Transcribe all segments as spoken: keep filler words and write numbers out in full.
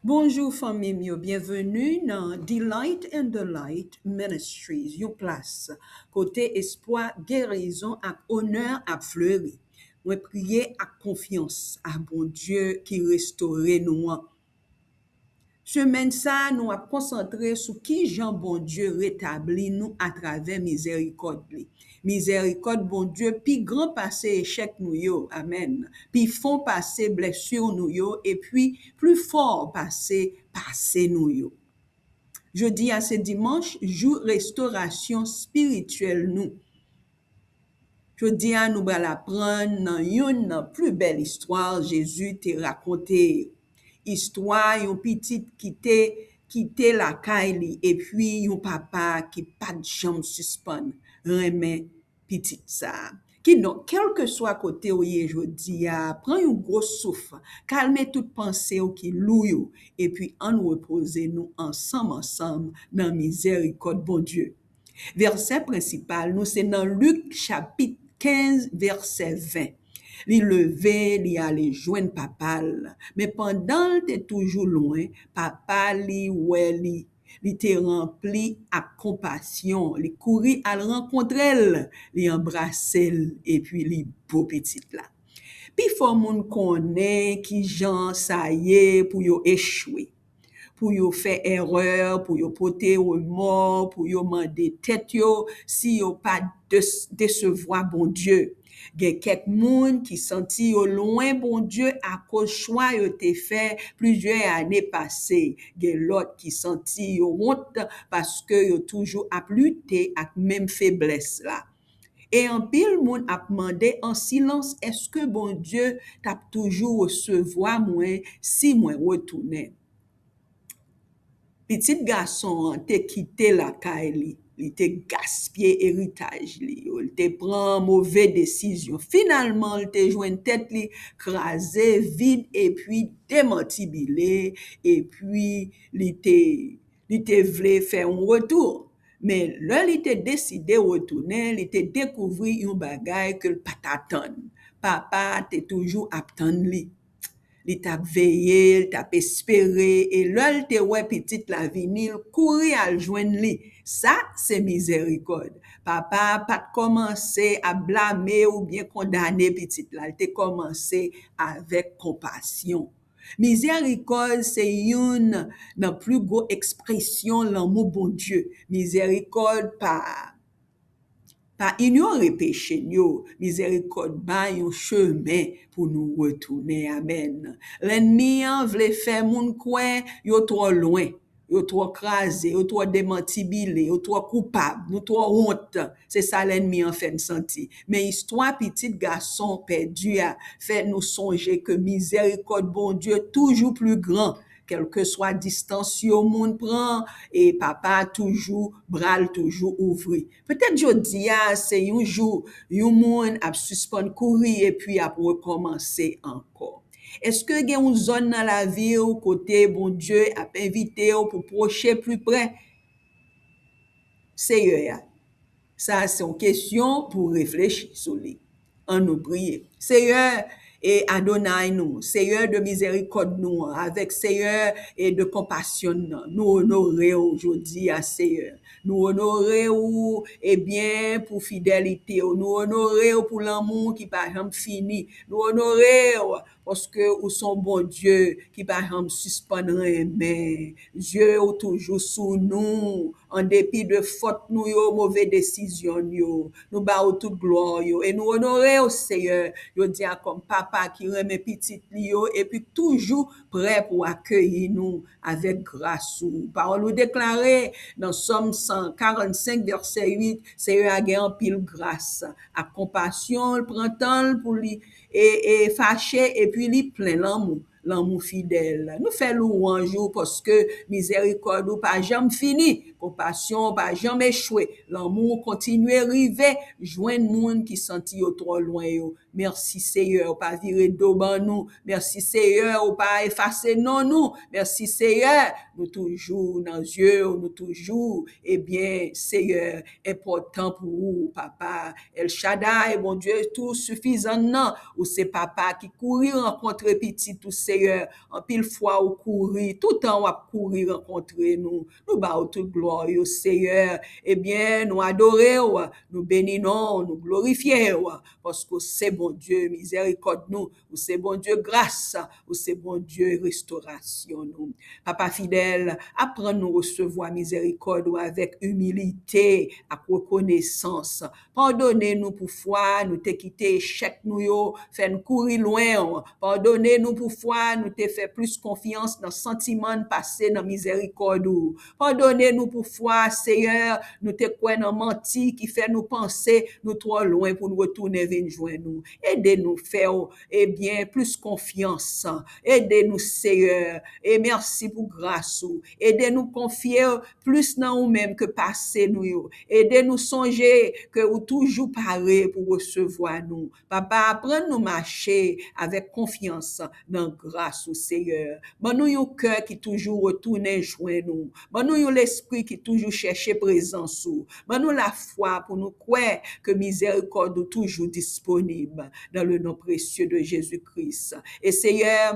Bonjou fanmi m yo, byenveni nan Delight in the Light Ministries, yon plas kote espwa, gerizon ak onè ap fleri. Mwen priye ak konfyans a Bondye ki restore nou an. Semèn sa a, nou ap konsantre sou kijan Bondye retabli nou atravè mizèrikòd li. Mizèrikòd Bondye pi gran pase echèk nou yo, amèn, pi fon pase blesi nou yo, epi pli fò pase pase nou yo. Jodi a se dimanch, jou restorasyon espirityèl nou. Jodi a, nou pral aprann nan youn nan pli bèl istwa Jezi te rakonte. Istwa yon pitit ki te kite lakay li epi yon papa ki pa t janm sispann renmen pitit sa a. Kidonk, kèlkeswa kote w ye jodi a, pran yon gwo souf, kalme tout panse w ki lou yo, epi ann repoze nou ansanm ansanm nan mizèrikòd Bondye. Vèsè prensipal nou se nan Lik chapit kenz, vèsè ven. Li leve, li ale jwenn papa l. Men pandan l te toujou lwen, papa li wè li. Li te ranpli ak konpasyon. Li kouri al rankontre l. Li anbrase l, epi li bo pitit la. Pifò moun konnen ki jan sa ye pou yo echwe, pou yo fè erè, pou yo pote remò, pou yo mande tèt yo si yo pa des-, desevwa Bondye. Gen kèk moun ki santi yo lwen Bondye akoz chwa yo te fè plizyè ane pase. Gen lòt ki santi yo wont paske yo toujou ap lite ak menm feblès la. E anpil moun ap mande an silans, èske Bondye t ap toujou resevwa mwen si mwen retounen? Pitit gason an te kite lakay li, li te gaspiye eritaj li yo, li te pran move desizyon. Finalman, li te jwenn tèt li kraze, vid, epi demantibile, epi li te, li te vle fè yon retou. Men lè li te deside retounen, li te dekouvri yon bagay ke l pa t atann. Papa a te toujou ap tann li. Li t ap veye, li t ap espere, e lè l te wè pitit la vini, l kouri al jwenn li. Sa se mizèrikòd. Papa a pa t kòmanse ap blame oubyen kondane pitit la. Li te kòmanse avèk konpasyon. Mizèrikòd se youn nan pli gwo ekspresyon lanmou Bondye. Mizèrikòd pa, pa inyore peche n yo. Mizèrikòd bay yon chemen pou nou retounen. Amèn. Lènmi an vle fè moun kwè yo twò lwen, yo twò kraze, yo twò demantibile, yo twò koupab, nou twò wont. Se sa lènmi an fè n santi. Men istwa pitit gason pèdi a fè nou sonje ke mizèrikòd Bondye toujou pli gran. Kèlkeswa distans yon moun pran, e Papa a toujou, bra l toujou ouvri. Petèt jodi a, se yon jou, yon moun ap sispann kouri epi ap rekòmanse ankò. Èske gen yon zòn nan lavi w kote Bondye ap envite w pou pwoche pli pre Seyè a? Sa se yon kesyon pou reflechi sou li. Ann nou priye. Seyè, e Adonay nou, Seyè de mizèrikòd nou an, avèk Seyè e de konpasyon n nan, nou onore w jodi a, Seyè. Nou onore w, ebyen, pou fidelite w. Nou onore w pou lanmou ki pa janm fini. Nou onore w paske ou se yon Bondye ki pa janm sispann renmen. Zye w toujou sou nou, an depi de fòt nou yo, move desizyon n yo. Nou ba w tout glwa yo e nou onore w, Seyè. Jodi a, kòm papa ki renmen pitit li yo epi toujou prè pou akeyi nou avèk gras ou. Pawòl ou deklare nan Sòm san karannsenk, vèsè uit, Seyè a gen anpil gras ak konpasyon, l pran tan l pou li e, e fache, epi li plen lanmou, lanmou fidèl. Nou fè lwanj ou paske mizèrikòd ou pa janm fini, konpasyon ou pa janm echwe, lanmou ou kontinye rive jwenn moun ki santi yo twò lwen yo. Mèsi, Seyè, ou pa vire do ban nou. Mèsi, Seyè, ou pa efase non nou. Mèsi, Seyè, nou toujou nan zye w, nou toujou, ebyen, Seyè, enpòtan pou ou, Papa. El Shaddai, Bondye tou sifizan nan, ou se Papa ki kouri rankontre pitit ou, Seyè, anpil fwa ou kouri, toutan w ap kouri rankontre nou. Nou ba w tout glwa yo, Seyè. Ebyen, nou adore w, nou beni non w, nou glorifye w, paske w se Bondye mizèrikòd nou, ou se Bondye gras, ou se Bondye restorasyon nou. Papa fidèl, aprann nou resevwa mizèrikòd ou avèk imilite ak rekonesans. Padone nou pou fwa nou te kite echèk nou yo fè n kouri lwen w. Padone nou pou fwa nou te fè plis konfyans nan santiman n pase nan mizèrikòd ou. Padone nou pou fwa, Seyè, nou te kwè nan manti ki fè nou panse nou twò lwen pou n retounen vin jwenn ou. Ede nou fè w, ebyen, plis konfyans. Ede nou, Seyè, e mèsi pou gras ou. Ede nou konfye plis nan ou menm ke pase nou yo. Ede nou sonje ke ou toujou pare pou resevwa nou. Papa, aprann nou mache avèk konfyans nan gras ou, Seyè. Ban nou yon kè ki toujou retounen jwenn ou. Ban nou yon lespri ki toujou chèche prezans ou. Ban nou lafwa pou nou kwè ke mizèrikòd ou toujou disponib, dans le nom précieux de Jésus-Christ. E Seyè,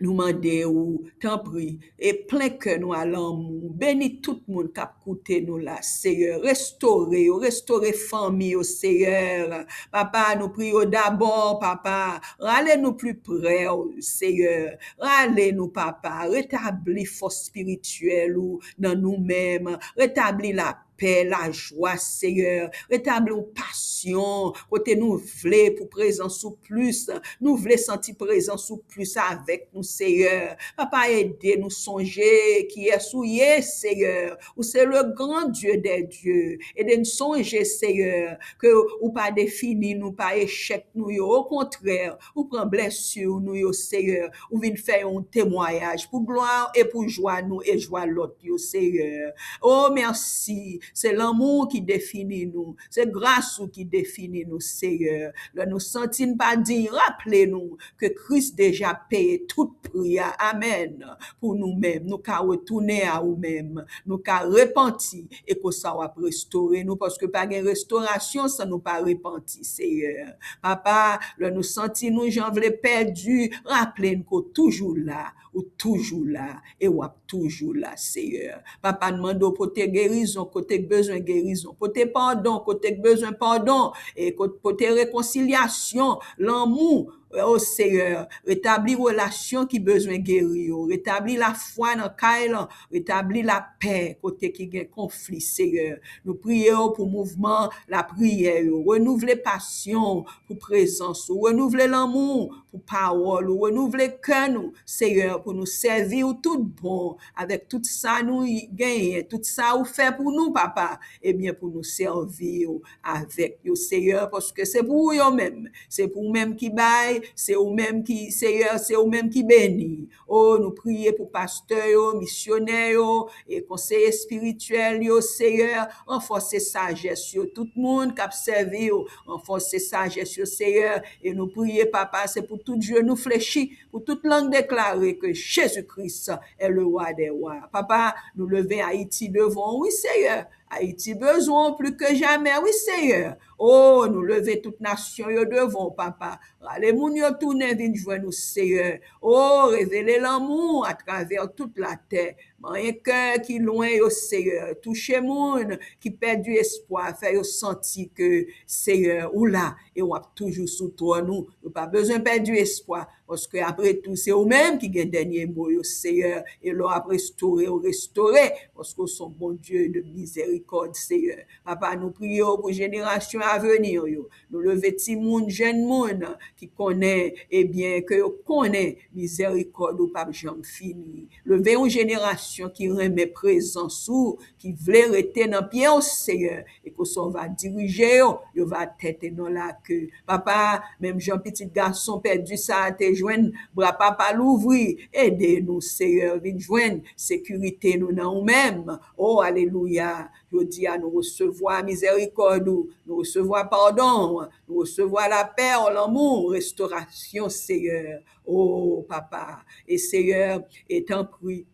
nou mande ou, tanpri, e plen kè nou a lanmou. Beni tout moun k ap koute nou la, Seyè. Restore yo, restore fanmi yo, Seyè. Papa, nou priye w dabò, papa. Rale nou pli pre w, Seyè. Rale nou, papa. Retabli fòs espirityèl ou nan nou menm. Retabli lapè, lajwa, Seyè. Retabli yon pasyon kote nou vle pou prezans ou plis. Nou vle santi prezans ou plis avèk nou, Seyè. Papa, ede nou sonje kiyès ou ye, Seyè. Ou se le grand Dieu des dieux. Ede n sonje, Seyè, ke ou pa defini nou pa echèk nou yo. Okontrè, ou pran blesi nou yo, Seyè. Ou vin fè yon temwayaj pou glwa e pou jwa nou e jwa lòt yo, Seyè. O, mèsi. Se lanmou ki defini nou. Se gras ou ki defini nou, Seyè. Lè nou santi n pa diy, raple nou ke Kris deja peye tout pri a. Amèn. Pou nou menm, nou ka retounen a ou menm. Nou ka repanti e konsa w ap restore nou, paske pa gen restorasyon san nou pa repanti, Seyè. Papa, lè nou santi nou jan vle pèdi, raple n ke w toujou la, ou toujou la, e w ap toujou la, Seyè. Papa, n mande w pote gerizon kote k bezwen gerizon, pote padon kote k bezwen padon, e kot-, pote rekonsilyasyon, lanmou, o Seyè, retabli relasyon ki bezwen geri yo, retabli lafwa nan kay lan, retabli lapè kote ki gen konfli, Seyè. Nou priye w pou mouvman lapriyè yo, renouvle pasyon pou prezans ou, renouvle lanmou pou pawòl ou, renouvle kè nou, Seyè, pou nou sèvi w tout bon, avèk tout sa nou genyen, tout sa ou fè pou nou, papa, ebyen, pou nou sèvi w avèk yo, Seyè, paske se pou ou yo menm, se pou ou menm ki bay, se ou menm ki, Seyè, se ou menm ki beni. O, nou priye pou pastè yo, misyonè yo, e konseye espirityèl yo, Seyè, ranfòse sajès yo, tout moun k ap sèvi w, ranfòse sajès yo, Seyè, e nou priye, papa, se pou tout je nou flechi, pou tout lang deklare ke Jezi Kris est le roi des rois. Papa, nou leve Ayiti devan w, wi, Seyè. Ayiti bezwen w plis ke jamè, wi, Seyè. O, nou leve tout nasyon yo devan w, papa. Rale moun yo tounen vin jwenn ou, Seyè. O, revele lanmou atravè tout latè. Manyen kè ki lwen yo, Seyè. Touche moun ki pèdi espwa, fè yo santi ke, Seyè, ou la e w ap toujou sou twòn ou. Yo pa bezwen pèdi espwa, paske apre tou, se ou menm ki gen dènye mo yo, Seyè. E lè w ap restore, ou restore, paske w se yon Bondye de mizèrikòd, Seyè. Papa, nou priye w pou jenerasyon aveni yo. Nou leve timoun, jèn moun ki konnen, ebyen, ke yo konnen mizèrikòd ou p ap janm fini. Leve yon jenerasyon ki renmen prezans ou, ki vle rete nan pye w, Seyè, e ke w va dirije yo, yo va tèt e non lake. Papa, menm jan pitit gason pèdi sa a te jwenn bra papa l ouvri, ede nou, Seyè, vin jwenn sekirite nou nan ou menm. O, alelouya! Jodi a, nou resevwa mizèrikòd ou, nou resevwa padon w, nou resevwa lapè w, lanmou w, restorasyon, Seyè. O, papa, e Seyè, e tanpri,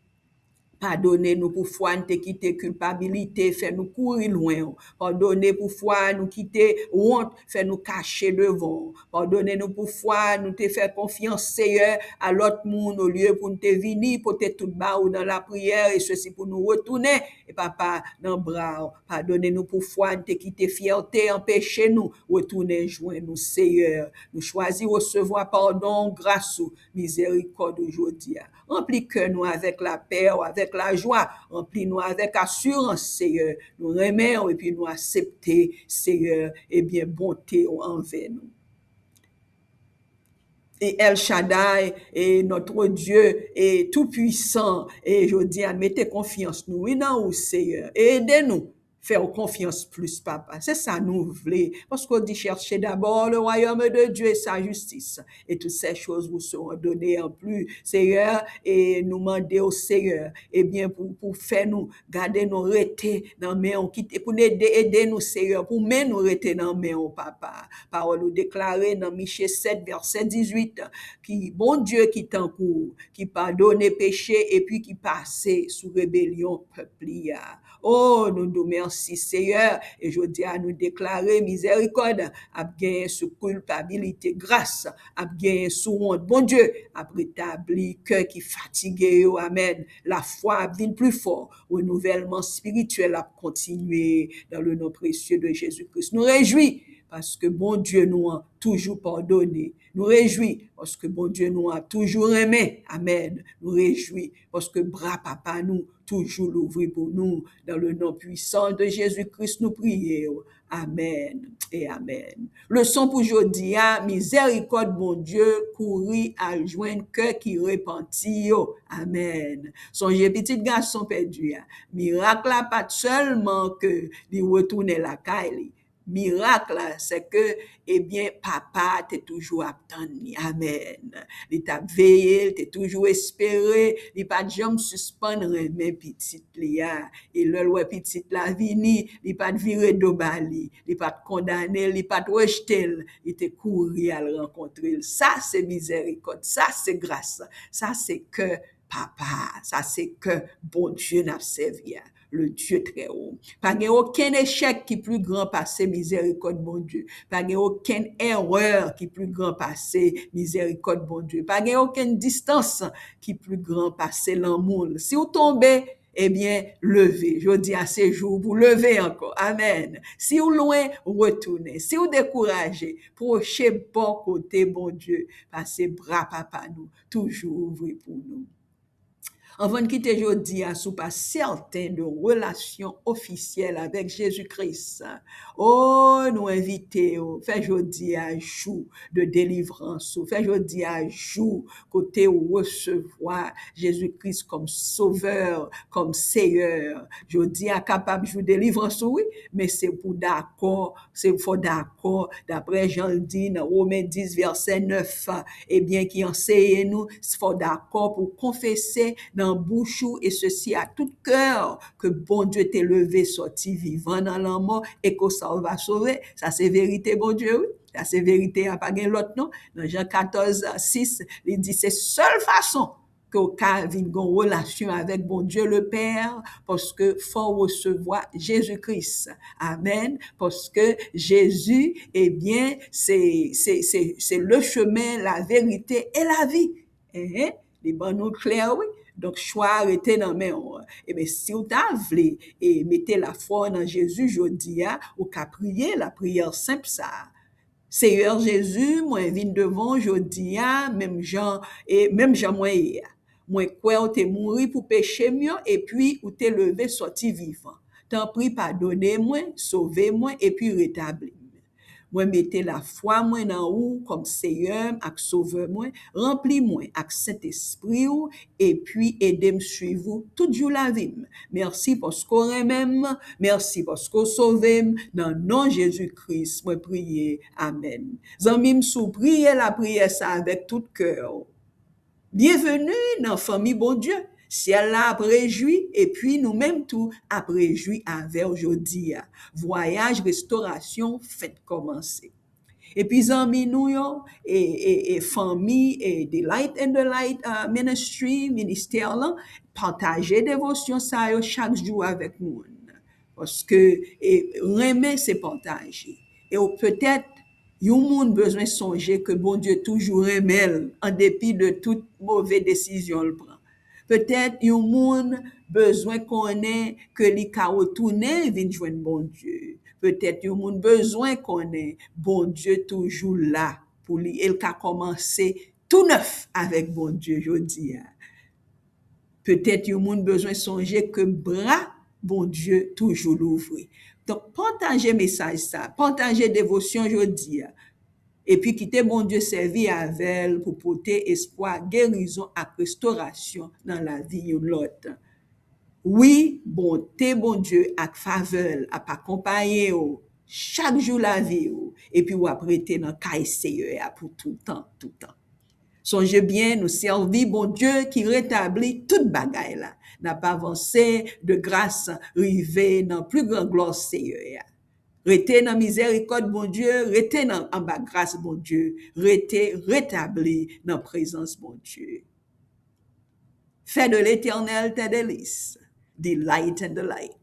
Padone nou pou fwa n te kite kilpabilite fè nou kouri lwen w. Padone pou fwa nou kite wont fè nou kache devan w. Padone nou pou fwa nou te fè konfyans, Seyè, a lòt moun, olye pou n te vini pote tout ba ou nan lapriyè, e sesi pou nou retounen, e Papa, nan bra w. Padone nou pou fwa n te kite fyète anpeche nou retounen jwenn ou, Seyè. Nou chwazi resevwa padon w, gras ou, mizèrikòd ou jodi a. Ranpli kè nou avèk lapè w, avèk lajwa. Ranpli nou avèk asirans, Seyè. Nou renmen w epi nou aksepte, Seyè, ebyen, bonte w anvè nou. E El Shaddai, e notre Dieu, e Tout-Puissant, e jodi a, mete konfyans nou, wi, nan ou, Seyè. E ede nou fè w konfyans plis, Papa. Se sa nou vle. Paske w di, cherchez d'abord le royaume de Dieu et sa justice, et toutes ces choses vous seront données en plus. Seyè, e nou mande w, Seyè, ebyen, pou, pou fè nou, gade nou rete nan men w, kite, pou n ede, ede nou, Seyè, pou men nou rete nan men w, Papa. Pawòl ou deklare nan Miche sèt, vèsè dizuit, ki Bondye ki tankou w, ki padone peche epi ki pase sou rebelyon pèp li a. O, nou di w mèsi, Seyè, e jodi a nou deklare mizèrikòd ap genyen sou kilpabilite, gras ap genyen sou wont. Bondye ap retabli kè ki fatige yo. Amèn. Lafwa ap vin pli fò. Renouvèlman espirityèl ap kontinye dans le nom précieux de Jésus-Christ. Nou rejwi paske Bondye nou an toujou padone. Nou rejwi paske Bondye nou an toujou renmen. Amèn. Nou rejwi paske bra Papa nou toujou louvri pou nou. Dans le nom puissant de Jésus-Christ, nou priye w. Amèn e amèn. Leson pou jodi a, mizèrikòd Bondye kouri al jwenn kè ki repanti yo. Amèn. Sonje pitit gason pèdi a. Mirak la pa t sèlman ke li retounen lakay li. Mirak la, se ke, ebyen, papa a te toujou ap tann li. Amèn. Li t ap veye, li te toujou espere, li pa t janm sispann renmen pitit li a. E lè l wè pitit la vini, li pa t vire do ba li, li pa t kondane l, li pa t rejte l, li te kouri al rankontre l. Sa se mizèrikòd, sa se gras, sa se kè Papa, sa se kè Bondye n ap sèvi a, le Dieu très haut. Pa gen okenn echèk ki pli gran pase mizèrikòd Bondye. Pa gen okenn erè ki pli gran pase mizèrikòd Bondye. Pa gen okenn distans ki pli gran pase lanmou l. Si w tonbe, ebyen, leve. Jodi a se jou pou leve ankò. Amèn. Si w lwen, retounen. Si w dekouraje, pwoche bò kote Bondye, paske bra Papa nou toujou ouvri pou nou. Anvan n kite jodi a, si w pa sèten de relasyon ofisyèl avèk Jezi Kris, o, nou envite w, fè jodi a jou de delivrans ou, fè jodi a jou kote w resevwa Jezi Kris kòm Sovè, kòm Seyè. Jodi a kapab jou delivrans ou, wi, men se pou dakò, se fò dakò, daprè jan l di nan Women dis, vèsè nèf, ebyen, ki anseye nou, fò dakò pou konfese nan bouch ou, e sesi a tout kè, ke Bondye te leve sòti vivan nan lanmò, e ke w sa w va sove. Sa se verite Bondye, wi. Sa se verite a, pa gen lòt non. Nan Jan katòz, sis, li di se sèl fason ke w ka vin gen yon relasyon avèk Bondye le Pè, paske fò w resevwa Jezi Kris. Amèn. Paske Jezi, ebyen, se, se, se, se le chemin, la vérité et la vie. Enhen. Li ban nou l klè, wi. Donk, chwa a rete nan men w. Ebyen, si w ta vle e mete lafwa w nan Jezi jodi a, ou ka priye lapriyè senp sa a. Seyè Jezi, mwen vin devan w jodi a, menm jan, e menm jan mwen ye a. Mwen kwè w te mouri pou peche m yo, epi ou te leve sòti vivan. Tanpri, padone mwen, sove mwen, epi retabli m. Mwen mete lafwa mwen nan ou kòm Seyè m ak Sovè mwen. Ranpli mwen ak Sentespri w, epi ede m suiv ou tout jou lavi m. Mèsi paske w renmen m. Mèsi paske w sove m. Nan non Jezi Kris, mwen priye. Amèn. Zanmi m, si w priye lapriyè sa avèk tout kè w, byenveni nan fanmi Bondye. Syèl la ap rejwi, epi nou menm tou ap rejwi avè w jodi a. Vwayaj restorasyon fèk kòmanse. Epi zanmi nou yo, e, e, e fanmi, e The Light and the Light uh, Ministry, ministè lan, pataje devosyon sa yo chak jou avèk moun. Paske e, renmen se pataje. E ou petèt, yon moun bezwen sonje ke Bondye toujou renmen l, an depi de tout move desizyon l pran. Petèt, yon moun bezwen konnen ke li ka retounen vin jwenn Bondye. Petèt, yon moun bezwen konnen Bondye toujou la pou li e l ka kòmanse tou nèf avèk Bondye jodi a. Petèt yon moun bezwen sonje ke bra Bondye toujou louvri. Donk, pataje mesaj sa, pataje devosyon jodi a, epi kite Bondye sèvi avè l pou pote espwa, gerizon ak restorasyon nan lavi youn lòt. Wi, bonte Bondye ak favè l ap akonpaye w chak jou lavi w, epi w ap rete nan kay Seyè a pou toutan, toutan. Sonje byen, nou sèvi Bondye ki retabli tout bagay la. N ap avanse de gras rive nan pli gran glwa Seyè a. Rete nan mizèrikòd Bondye, rete nan anba gras Bondye, rete retabli nan prezans Bondye. Fais de l'Éternel tes délices, delight in the light.